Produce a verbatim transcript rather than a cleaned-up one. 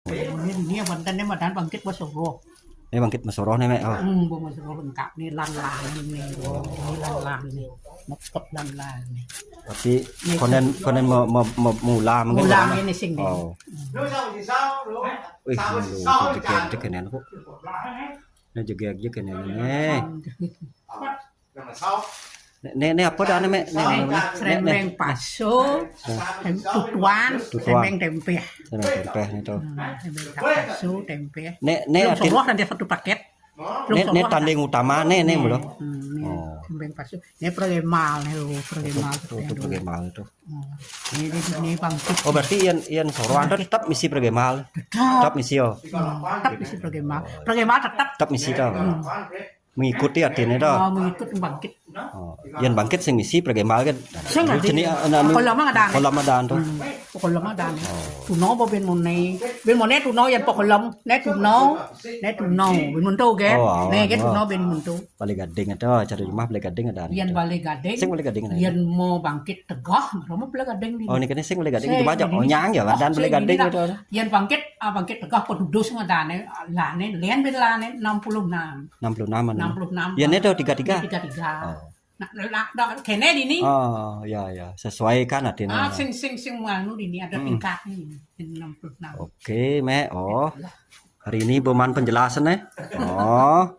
Ini, ini yang penting ini madan bangkit bos roh. Ini bangkit bos roh nih, Mek. Oh. Hmm, bos roh lengkap nih, lan-lan nih. Ini lan-lan nih. Mekep lan-lan nih. Berarti konen, konen me-, me-, me-, mula mungkin. Mula kan? Ini sing nih. Oh. Wih, ini jegek-jegek ini kok. Ini jegek-jegek ini nih. Nek, nek, nek apa dah, Mek? Nek, nek, nek, nek, nek. Srembeng pasu, tem-, tutuan, tutuan. Srembeng tempeh. Srembeng tempeh nih tuh. Hmm, srembeng pasu, tempeh. Nek, nek, soroh nanti satu paket. Nek, nek tanding utama nih, nih, belum. Hmm, nih, oh. Srembeng pasu. Nek pregemal nih, lo, pregemal. Tuh, tuh, tuh, pregemal tuh. Oh. Ini, ini, ini bangkit. Oh, berarti yang, yang soroh ada tetap misi pregemal. Tetap. Tetap misi, oh. Hmm, tetap misi pregemal. Pregemal tetap. Tetap misi tuh. Hmm. Mengikuti artinya dah. Oh, mengikut bangkit. Oh, yang bangkit sing misi pregemal kan. Sing ngerti. Jenis, eh, anu, pokok lama ada. Pokok lama ada tuh. Hmm, pokok lama ada. Oh. Tuno apa ben mone? Ben mone tuno yang pokok lama. Nek tuno. Nek tuno. Ben munto ke? Oh, nek ke tuno ben munto. Balik gading ada, cari rumah balik gading ada. Yang balik gading. Sing balik gading ada. Yang mau bangkit tegah, mau balik gading di. Oh, ini kan sing balik gading di bajak. Oh, nyang ya, dan balik gading ada. Yang bangkit, ah, bangkit tegah, kok duduk ngadane, lane, lian ben lane, enam puluh enam. Enam puluh enam, anu. Enam puluh enam. Ya, ini ada tiga tiga. Tiga tiga. Oh. Nah, nah, nah, kene dini. Oh, ya, ya. Sesuai kan artinya. Ah, sing, sing, sing anu dini ada tingkatnya ini. Enam puluh enam. Oke, Mek. Oh. Hari ini beman penjelasan, eh. Oh.